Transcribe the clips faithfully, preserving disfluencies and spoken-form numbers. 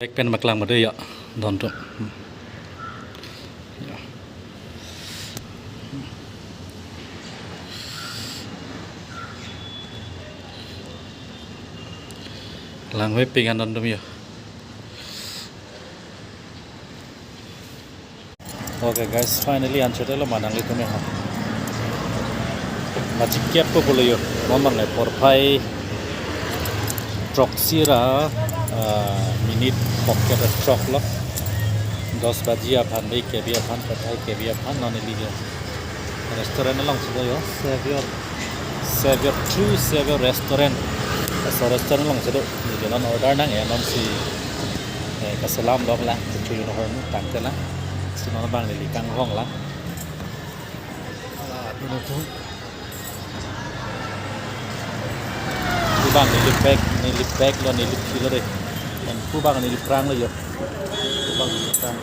Back pen paklang bade ya, don atum. Ya. Langmepik an don atum ya. Okay guys, finally anchot lo manang litum ya. Machikep ko pulo yo. Mamang le porphai throksi ra, ah, minute pocket throksi lo. Dos baji aphan, dei kebi aphan, porphai kebi aphan, non ili yo. Restaurant alongsi do yo, Savior, Savior True Savior Restaurant. So restaurant alongsi do. Ili non order nang ya, non si, eh, kaselam lok lang, kechu yun hormu tangte lang. Si non bang ili kanghong lang. Ah, dulu tu. Pu bang neli bag, neli bag lo, neli philo dei. Dan pu bang neli prang lo yo. Pu bang neli prang.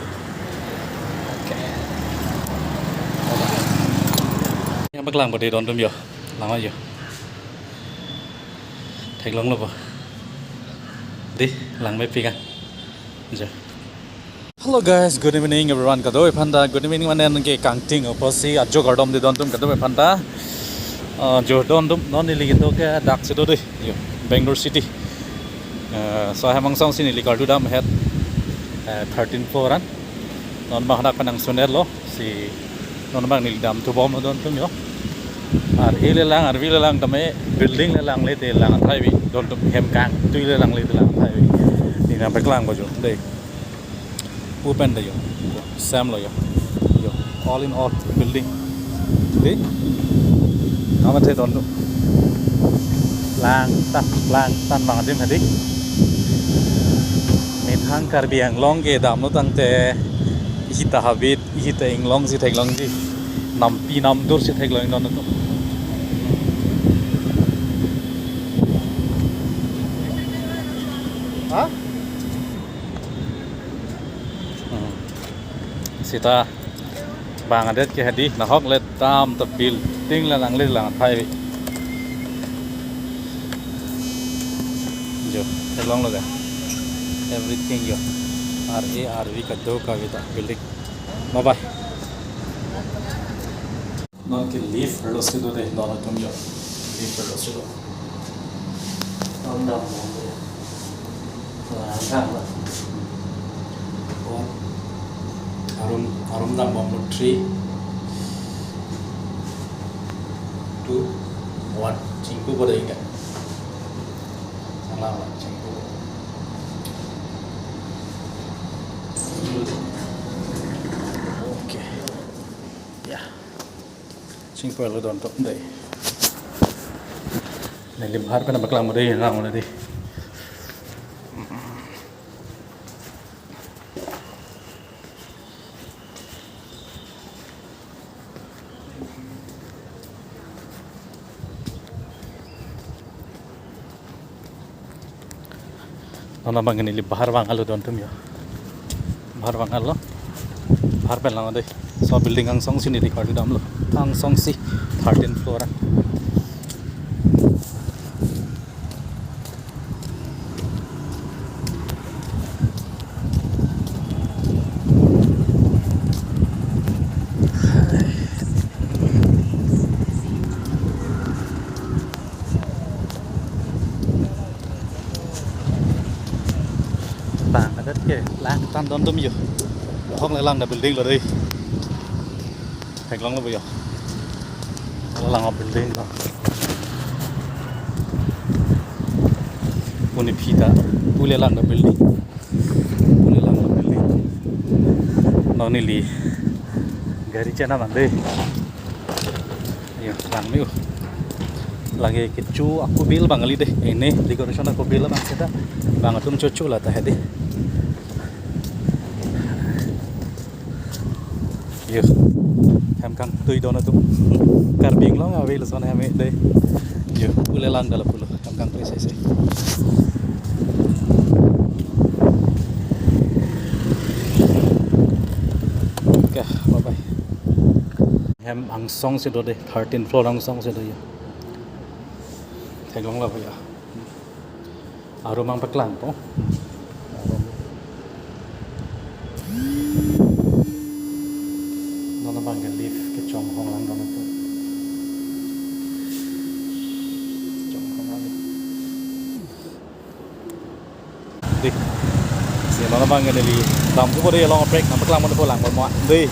Okay. Yang paklang bade don atum yo. Lang yo. Theklong lo bo. Dei, langmepik an. Jo. Hello guys, good evening everyone. Kadokave aphan ta good evening mane ke kangting apotsi ajo kardom dei don atum kadokave aphan ta. Ah, jo don atum non ili kedo ke dak si do dei. Yo, Bangalore City. Ah, so hem angsong si neli karju dam het, eh, thirteen floor an. Non bang hadak pen nangsun-et lo. Si non bang neli damthu bom lo don atum yo. Ar-e le lang, arve le lang tame building le langle te lang athai ave don atum, hem kangtui le langle te lang athai ave. Neli nangpaklang bo jo. Dei. Pu pen dei yo. Sem lo yo. Yo. All in all building. Dei. Amathe don atum. Lang tan, lang tan bang adim hadik. Methang Karbi Anglong kedam lo tangte isi ta habit, isi ta inglong si theklongji. Nampi namdur si theklong non atum. Ha? Hmm. Sita bang adet ke hadi nahok le dam ta building le langle lang athai ave. Jo, theklong lo ga. Everything yo. R A R V kadokave ta building. Bye bye. Non ke lift lo si do dei, non atum yo. Lift lo si do. Non dam bom dei. Wah, dam lo. Oh. Arum, arum dam bom lo, three, two, one. Chingpu ko dei ka. Salam, chingpu. Okay. Ya. Chingpu lo don atum dei. Neli bahar pen nangpaklang bade, nang bade. Non abang neli bahar vang-et lo don atum yo. Bahar vang-et lo. Bahar pen lang dei. So building angsong si neli karju dam lo. Angsong si thirteen floor an. Bang adet ke lang tan don atum yo. Hong le lang ta building lo dei. Theklong lo bo yo. Lang building lo. Pu ne phi ta. Pu le lang ta building. Pu le lang ta building. Non neli gari chena man dei. Yo, langme-o. Lake kecho ako bil bang kali dei. Ene decoration ako bil bang seta. Bang atum chocho la ta hedi. Yo. Hem kangtui don atum. Karbi Anglong ave lason hem dei. Yo, pu le lang ta lapulo. Hem kangtui sai sai. Okay, bye bye. Hem angsong si do dei, thirteen floor angsong si do ya. Theklong lo ya. Arum nangpaklang po. Non abang ke lift kechonghong lang dun po. Chonghong lang. Dei. Si non abang ke neli dam thupo dei, along aprek nangpaklang dun po, lang mo dei.